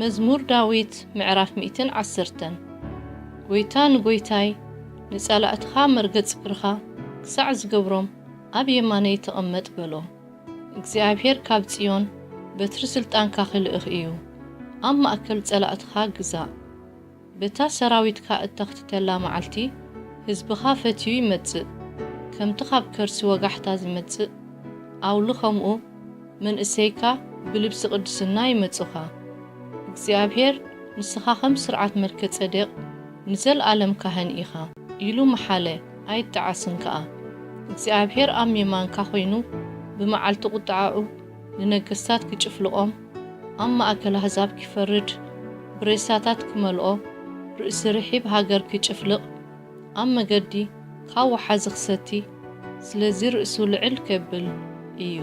መዝሙር ዳዊት ምዕራፍ ሚእትን ዓሰርተን። ጐይታ ንጐይታይ፣ "ንጸላእትኻ መርገጽ እግርኻ ክሳዕ ዝገብሮም ኣብ የማነይ ተቐመጥ" በሎ። እግዚኣብሄር ካብ ጽዮን በትሪ ስልጣንካ ክልእኽ እዩ። ኣብ ማእከል ጸላእትኻ ግዛእ። በታ ሰራዊትካ እተኽትተላ መዓልቲ ህዝብኻ ፈትዩ ይመጽእ። ከምቲ ካብ ከርሲ ወጋሕታ ዝመጽእ ኣውሊ ኸምኡ መንእሰይካ ብልብሲ ቅድስና ይመጹኻ። እግዚኣብሄር፣ "ንስኻ ኸም ስርዓት መልከ ጼዴቅ ንዘለኣለም ካህን ኢኻ" ኢሉ መሓለ፣ ኣይጠዓስን ከኣ። እግዚኣብሄር ኣብ የማንካ ኾይኑ ብመዓልቲ ቁጥዓኡ ንነገስታት ክጭፍልቖም፣ ኣብ ማእከል ኣህዛብ ክፈርድ፣ ብሬሳታት ክመልኦ፣ ርእሲ ርሒብ ሃገር ክጭፍልቕ፣ ኣብ መገዲ ካብ ወሓዚ ክሰቲ፣ ስለዚ ርእሱ ልዕል ከብል እዩ።